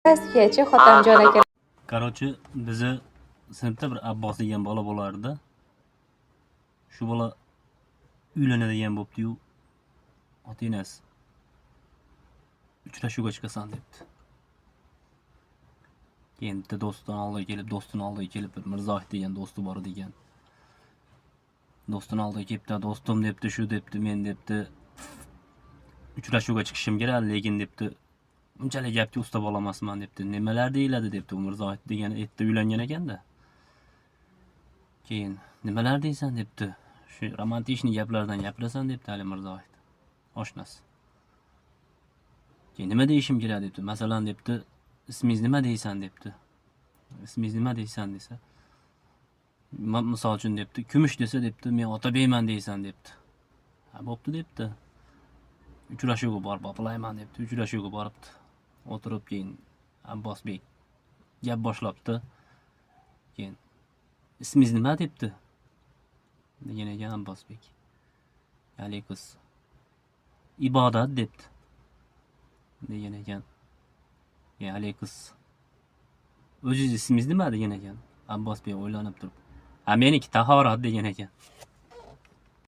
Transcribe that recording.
Rossiyachi Hotamjon aka. Короче, bizni sinfda bir Abbos degan bola bo'lardi. Shu bola uylanadigan bo'pti-yu, ota-enasi uchrashuvga chiqasan debdi. Keyin bitta do'stini oldiga kelib, do'stini oldiga kelib, bir Mirzohid degan do'sti bor degan. Do'stini oldiga kelibdi, do'stim debdi, shu debdi, men debdi, uchrashuvga chiqishim kerak, lekin debdi, unchalik gapga usta bola emasman debdi. Nimalar deyiladi debdi, u Mirzohid degani erta uylangan ekanda. Keyin nimalar deysan debdi. Shu romantik gaplardan gapirasan debdi Ali Mirzohid. Oshnasi. Keyin nima deyishim kerak debdi. Masalan debdi, ismingiz nima deysan debdi. Ismingiz nima deysan desa, misol uchun debdi, Kumush desa debdi, men Otabekman deysan debdi. Ha, bo'pti debdi. Uchrashuvga borib opilayman debdi. Uchrashuvga boribdi. O'tirib keyin Abbosbek gap boshlabdi. Keyin ismingiz nima debdi, degan ekan Abbosbek. Haligi qiz ibodat debdi, degan ekan. Keyin haligi qiz o'zingiz ismingiz nima degan ekan. Abbosbek o'ylanib turib, ha, meniki tahorat degan ekan.